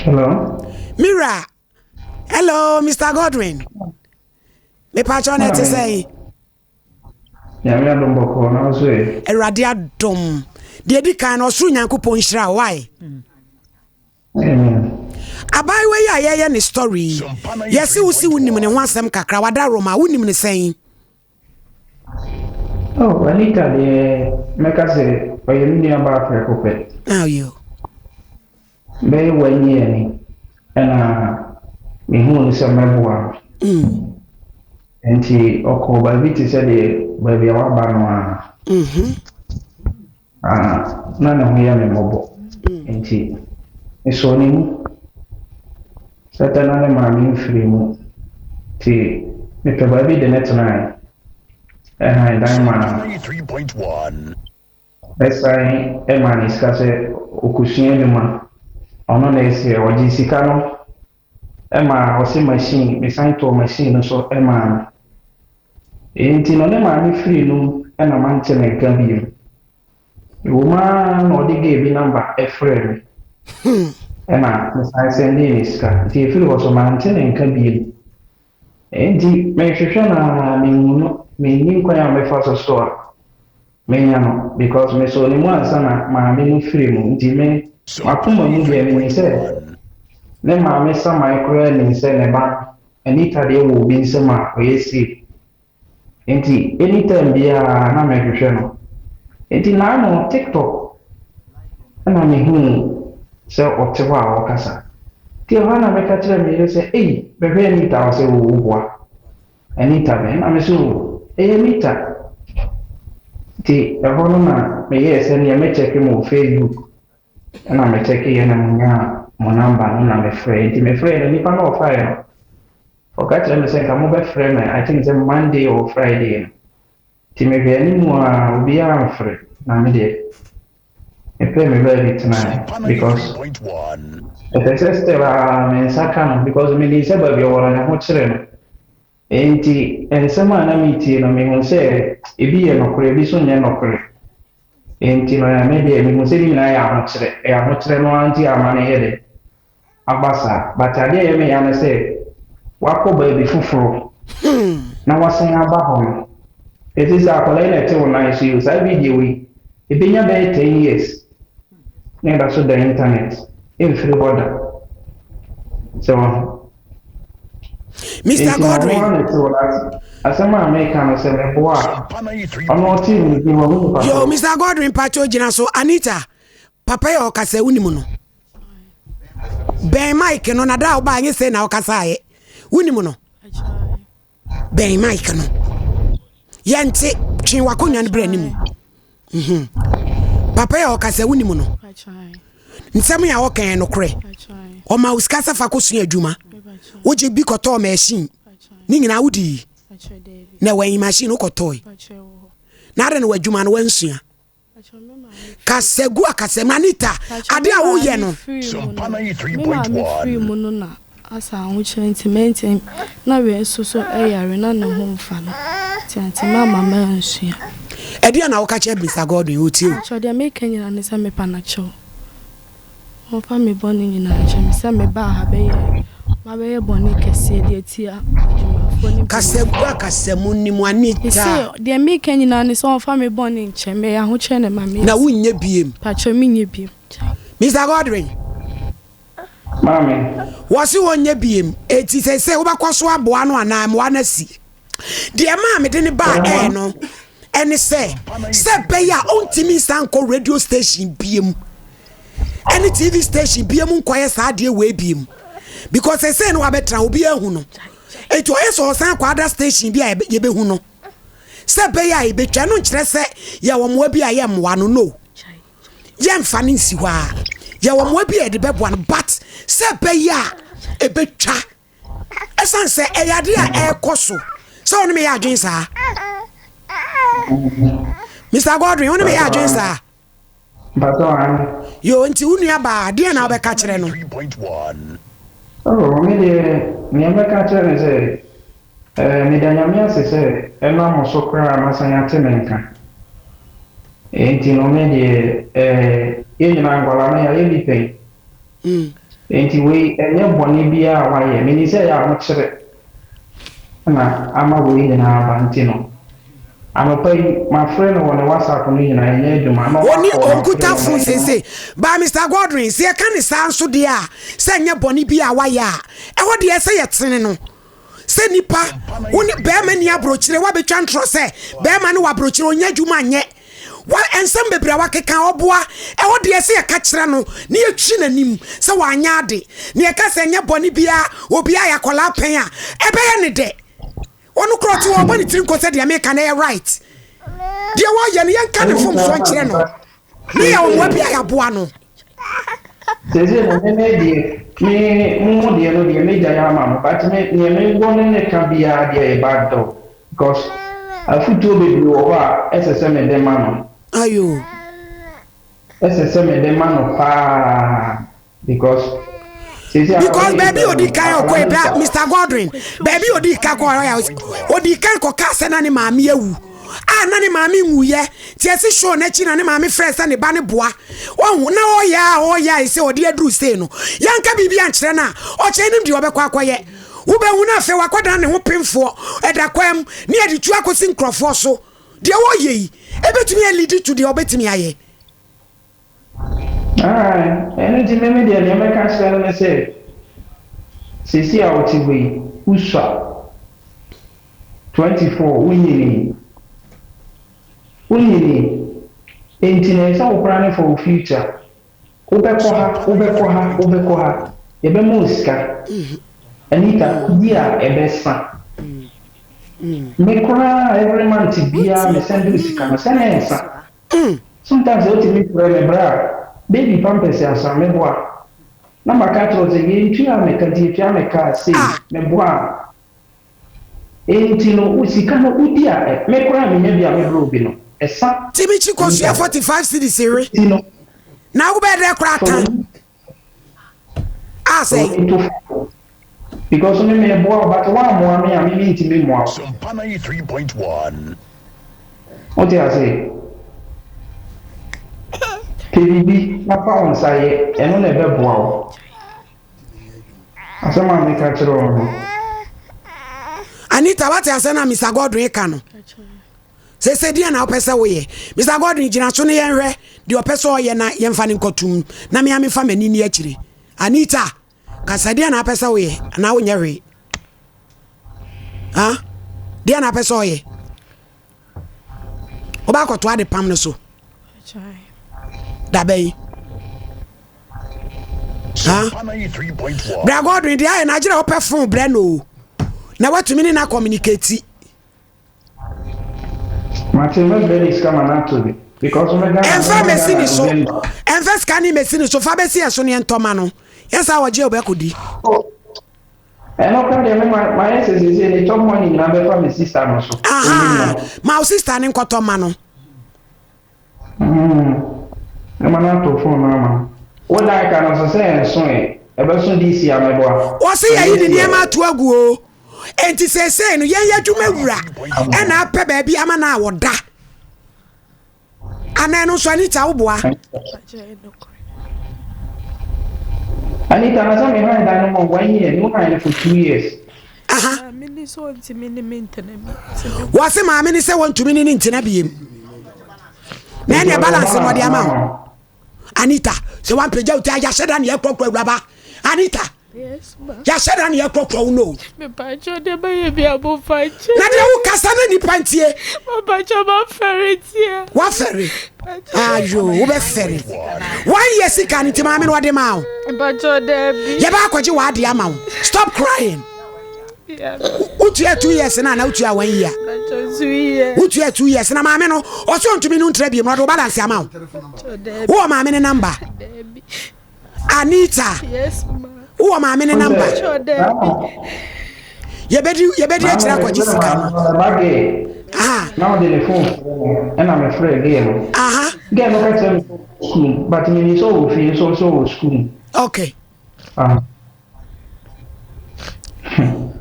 Hello. Mira. Hello, Mr. Godwin. Mepakyɛw na ɛte sɛn? Nyame adom bɔkɔɔ na nso ɛ. Awurade adom. Deɛ di kan no ɔsoro Nyankopɔn nhyira wo. Why? Amen. Abaayewa yi a yɛyɛ ne story yi, yɛse wo si wonim ne ho asɛm kakra, wada Roma, wonim ne sɛn? Oh, Anita deɛ mɛka sɛ ɔyɛ me nua baa prɛko pɛ. Ayo. Bɛyɛ one year ni ɛna mehuu no sɛ mɛboa no. Nti ɔkɔɔ baabi te sɛ deɛ baabi a waba no a. Ah, na ne ho yɛ me mmɔbɔ. Nti mesɔɔ ne mu. Sɛtɛ na ne maame mfiri mu. Nti mepɛ baabi de ne tenae. Ɛhan dan maa no. 93.1. Ɛsan ɛma ne sika sɛ ɔkɔsua adwuma. Ɔno na ɛsɛ ɔgye sika no ɛma ɔse machine, mesan tɔɔ machine no so ɛmaa no. Nti no ne maame firi no mu ɛna mante ne nka bio. Ɛwɔ mu ara na ɔde girl bi number ɛfrɛɛ me. Ɛna mesan sendee ne sika. Nti ɛfiri hɔ so mante ne nka bio. Nti mehwehwɛ na menhu no, mennim kwan a mɛfa so a menya no because mesɔɔ ne mu ansa na maame no firi mu. Nti me makoma mu deɛ menim sɛ ne maame saman koraa nim sɛ ne ba no Anita deɛ wɔ obi nsam a ɔyɛ safe. Nti anytime biara na mehwehwɛ no. Nti naano TikTok ɛna mehuu sɛ ɔte hɔ a ɔrekasa. Nti ɛhɔ a na meka kyerɛ me yere sɛ, ei, bɛhwɛ Anita. Ɔsɛ wo woboa. Anita bɛn? Na me sɛ o, ɛyɛ Anita. Nti ɛhɔ no na meyɛɛ sɛ neɛ mɛkyɛke mo wɔ Facebook. Ɛna mekyɛkeeɛ na monyaa mo number no na mefrɛ. Nti mefrɛɛ no, nipa no a ɔfaeɛ no, ɔka kyerɛ me sɛ nka mobɛfrɛ me I think sɛ Monday or Friday no. Nti mehwɛ anim a obiara mfrɛ na me deɛ mepɛ me baabi tenae because 93.1. ɛpɛ sɛ still a me nsa ka no because menim sɛ baabi a ɔwɔ no ne ho kyerɛ no. Nti nsɛm a na metie no, mehu sɛ ebi yɛ nokorɛ, ebi nso nyɛ nokorɛ. Nti no me deɛ mehu sɛ ne nyinaa yɛ ahokyerɛ. Ɛyɛ ahokyerɛ no ara nti ama no yɛ dɛ aba saa. But adeɛ a ɛyɛ me ya ne sɛ wakɔ baabi foforɔ na wasan aba hɔ no. Ɛti sɛ akwadaa yi na ɛte wo nan so yi o, saa video yi ebenya bɛyɛ 10 years na ɛda so da internet, ɛmfiri hɔ da. Sɛ wɔn. Mr. Nti na ɔno Godwin. ara na ɛte wɔ n'ase. Asɛm a meka no sɛ meboa a, ɔno ɔte ne din wɔ ho nipa Yo, korɔ. Mr. Godwin Pacho gyina so. Anita, papa yi a ɔkasa, wonim no? Bɛn mic no na da a wobaa nye sɛ na ɔkasaeɛ. Wonim no? Bɛn mic no. Yɛnte twe w'akonnwa no berɛ anim. Papa yi a ɔkasa, wonim no? Nsɛm yi a ɔka yɛ nokorɛ? Ɔma wo sika sɛ fa kɔsua adwuma. Wogye bi kɔtɔɔ machine. Ne nyinaa wodii. Na wɔayi machine wokɔtɔe. Na ade no w'adwuma no wansua. Kasa gu akasa mu Anita, ade a woyɛ no. Sompa Me maame firi 93.1. mu no na asa ahokyerɛ nti mɛntɛm na wei nso so ɛyare na ne ho mfa no nti antimi ama mansua. Ɛdeɛ na woka kyerɛ Mr. Godwin, ɔtie o. Kyerɛ deɛ meka nyinaa ne sɛ mepa no kyɛw. Ɔmfa me bɔne nyinaa nkyɛ me sɛ mebaa ha bɛyɛ mabɛyɛ bɔne kɛseɛ de atia adwumayɛfoɔ ne Kasa gu akasa mu nim Anita. Mese deɛ meka nyinaa ne sɛ ɔmfa me bɔne nkyɛ me. Ɛyɛ ahokyerɛ na ɛma meyɛ Na saa. wonyɛ biem? Pakyɛ, menyɛ biem. Mr. Godwin. Maame. Wɔse wɔnyɛ biem. Eti sɛ wobɛkɔ so aboa no anaa mmoa no asi. Deɛ maa mede ne baa ɛɛ no ɛne sɛ ɛbɛyɛ a ɔntumi nsan nkɔ radio station biem ɛne TV station biem nkɔyɛ saa adeɛ wei biem because sɛ no wabɛtena obi ahu no, eti ɔyɛ sɛ ɔsan kɔ other station bi a yɛbɛhu no sɛ ɛbɛyɛ a yɛbɛtwa no nkyerɛ sɛ yɛwɔ mmoa bi a yɛ mmoa no yɛmfa no nsi hɔ a yɛwɔ mmoa bi a yɛde bɛboa no, but sɛ ɛbɛyɛ a ɛbɛtwa ɛsiane sɛ ɛyɛ ade a ɛrekɔ so sɛ wo ne meyɛ adwen saa. Mr. Godwin, wo ne meyɛ adwen saa? Mpatɔ ane. Yo, nti wo nua baa, deɛ na wobɛka kyerɛ no? 3.1. Oh, me deɛ nea mɛka kyerɛ ne sɛ meda Nyame ase sɛ ɛnam mo so koraa masan ate me nka. Nti no me deɛ yɛn nyinaa nkwadaa no yɛayɛ bi pɛn. Enti wei ɛnyɛ bɔne biara a wayɛ. Menim sɛ ɛyɛ ahokyere na ama wei nyinaa aba nti no, anɔpa yi mafrɛ no wɔ ne WhatsApp no nyinaa ɛnyɛ adwuma na Ɔni wakɔ mafrɛ ɔnkuta no phone na seesei. But Mister Godwin, sɛ yɛka no saa nso deɛ a, sɛ ɛnyɛ bɔne bi a wayɛ a, ɛhɔ deɛ ɛsɛ yɛtene no. Sɛ nipa, wo ne bɛrima ni aburokyire, wabɛtwa ntorɔ sɛ bɛrima no wɔ aburokyire, ɔnyɛ adwuma nyɛ. Wa, nsɛm bebree a wakeka, ɔboa. Ɛhɔ deɛ ɛsɛ yɛka kyerɛ no na yɛtwi n'anim sɛ wanyɛ ade. Na yɛka sɛ ɛnyɛ bɔne biara, obiara yɛ akwadaa pɛn a, ɛbɛyɛ ne dɛ. Ɔno koraa ɔte hɔ, ɔbɔ ne tiri nko sɛ deɛ meka no ɛyɛ right. Deɛ wɔyɛ no, yɛnka ne mfomsoɔ nkyerɛ no. Ne yɛ ɔmmoa bi a yɛaboa no. Seesei no me me deɛ me mo mo deɛ no deɛ m'agyae ama mo but me neɛ me wɔ ne ne ka biara deɛ yɛ bad dog because afutuo bebree wɔ hɔ a ɛsɛ sɛ me de ma no. Ayo. Ɛsɛ sɛ me de ma no paa because seesei akwadaa Because no baabi ekura odi no kan akwadaa ɔkɔ no ebra sua. Mr. Godwin baabi odi kan kɔ ɔyɛ odi kan kɔ kaa sɛ na ne maame awu a na ne maame nwuyɛ nti ɛsi show n'akyi na ne maame frɛ sɛ ne ba ne boa ɔhu na ɔyɛ a ɔyɛ a ɛsɛ ɔde aduru sei no yɛnka biribi ankyerɛ no a ɔkyerɛ nim deɛ ɔbɛkɔ akɔyɛ wobɛhu no afei wakɔdan ne ho pemfoɔ ɛda kwan mu ne yɛde tu akɔsi nkurɔfoɔ so deɛ wɔyɛ yi ɛbɛtumi alidi to deɛ ɔbɛtumi ayɛ. Aane, ɛno nti me me deɛ deɛ mɛka akyerɛ no ne sɛ, seesei a wote hɔ yi, wosua, 24, wonyinii, wonyinii, enti no ɛsɛ sɛ wo plane for wo future, wobɛkɔ ha, wobɛkɔ ha, wobɛkɔ ha, yɛbɛma wo sika, Anita, wodi a ɛbɛsa, me koraa every month biara me send wo sika no, sɛ na ɛnsa. Sometimes otumi frɛ me bra baby pampers asa meboa na maka akyerɛ wo sɛ yɛntua me ka nti yɛtua me ka a sei meboa a enti no wo sika no wodi a ɛ me koraa menya bi a mebrɛ obi no ɛsa Timi kyi kosua Anita 45 cedis we enti no na wobɛyɛ dɛ koraa fa tan w'ani a fa sɛe. w'ani to fam because me meboa wo but woammoa me a me mentumi mmoa wo. Sompa 93.1. Wote ase? Pɛ biribi na fa wo nsa yɛ, ɛno na ɛbɛboa wo. Asɛm a meka kyerɛ wo no. Anita, wate asɛm na Mr. Godwin ka no? Sese deɛ na wopɛ sɛ woyɛ? Mr. Godwin gyina so no yɛnhwɛ deɛ ɔpɛ sɛ ɔyɛ na yɛmfa no nkɔtom na mea mefa m'ani ni akyire. Anita, kasa deɛ na wopɛ sɛ woyɛ anaa wonyɛ hwee? Ha? Deɛ na wopɛ sɛ ɔyɛ? Wobɛakɔto ade pam no so dabɛn? Ha? Bra Godwin deɛ ayɛ na agyerɛ wopɛ fon brɛ no o na watumi ne no akɔmunikati. Mate mɛbrɛ ne sika ma no ato bi because me Ghana Ɛmfa mɛba mɛsi Ghana ne so November. ɛmfa sika ne mɛsi ne so fa bɛsi ɛso ne ɛntɔ ma no yɛ saa wɔgye wobɛkɔdi. Oh, ɛno kora deɛ me ma mayɛ sɛ seesei ne chop money nyinaa bɛfa me sister no so. Aha, ma wo sister ne nkɔtɔ ma no. Mɛma no ato phone no ama no. Wo dan ka no so sɛ ɛnso ɛ, ɛbɛso this year mɛboa. Wɔse yɛyi ne nneɛma ato agu o. Enti seesei no yɛn adwuma wura ɛna apɛ baabi ama no a wɔda. Anaa ɛno nso Anita woboa? Anita na sɛ me han dan no ma one year, me han no for 2 years. Aha. Wɔse maame ne sɛ wɔntumi ne ne ntena biem. Na ɛneɛ balance no ɔde ama wo. Anita, sɛ wampagya wo ti a yɛahyɛ da ne yɛkorɔkorɔ awuraba. Anita, yɛahyɛ da ne yɛkorɔkorɔ wo no. Na deɛ wokasa na nipa ntie. Wafɛre. Ayo, wobɛfɛre. Wanyɛ sika no nti maame no ɔde maa wo. Yɛbɛ akɔgye w'ade ama wo. Stop crying. Wotua 2 years na na wotua one year. Wotua 2 years na maame no ɔsɛ ɔntumi no ntra biom na ɔde wo balance ama wo. Wowɔ maame ne number? Anita. Wowɔ maame ne number? Yɛbɛdi yɛbɛdi akyire akɔgye sika no. Aha. Na ɔde ne phone frɛ me ɛna me frɛ girl no. Aha. Girl no ka kyerɛ me sɛ ɔwɔ school mu but menim sɛ ɔwɔ fie nso ɔsɛ ɔwɔ school mu. Okay. Ah.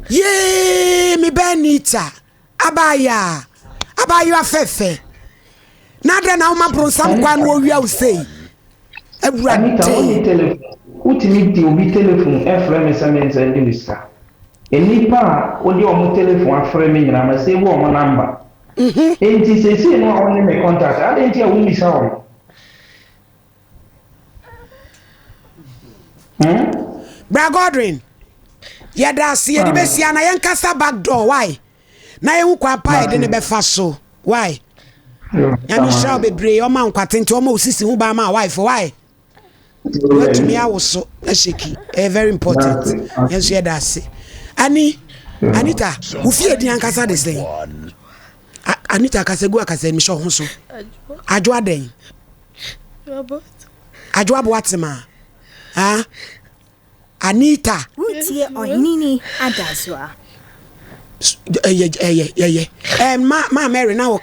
Yee me ba Anita abaayaa abaayewa fɛfɛ na adɛn na woma bronsam kwan no ɔwia wo sei Anita, awurade wonni telephone. Wotumi de obi telefon frɛ me sɛ mensɛnde wo sika. Nnipa a wode wɔn telefon afrɛ me nyinaa, masave wɔn number. Enti seesei no a wo ne me contact, adɛn nti a wommisa wɔn? Hmm? Bra Godwin, yɛda ase yɛde ah. bɛsia na yɛnkasa back door why? Na yɛhu kwan pa yɛde ne bɛfa so why? Nyame hyira wo bebree ɔma nkwa tenten ɔma osisi ho ban ma wife why? Watumi awoso ahyɛki ɛyɛ very important yɛn nso yɛda ase. Ani Anita, wo fie din ankasa de sɛn? Anita kasa gu akasa mi hyɛ ho so. Adwo adɛn? Adwo aboa tema. Ah? Anita. Wotie Ɔheneni Adazoa. Ɛyɛ ɛyɛ ɛyɛ. Ɛɛ ma ma Mary na wɔka.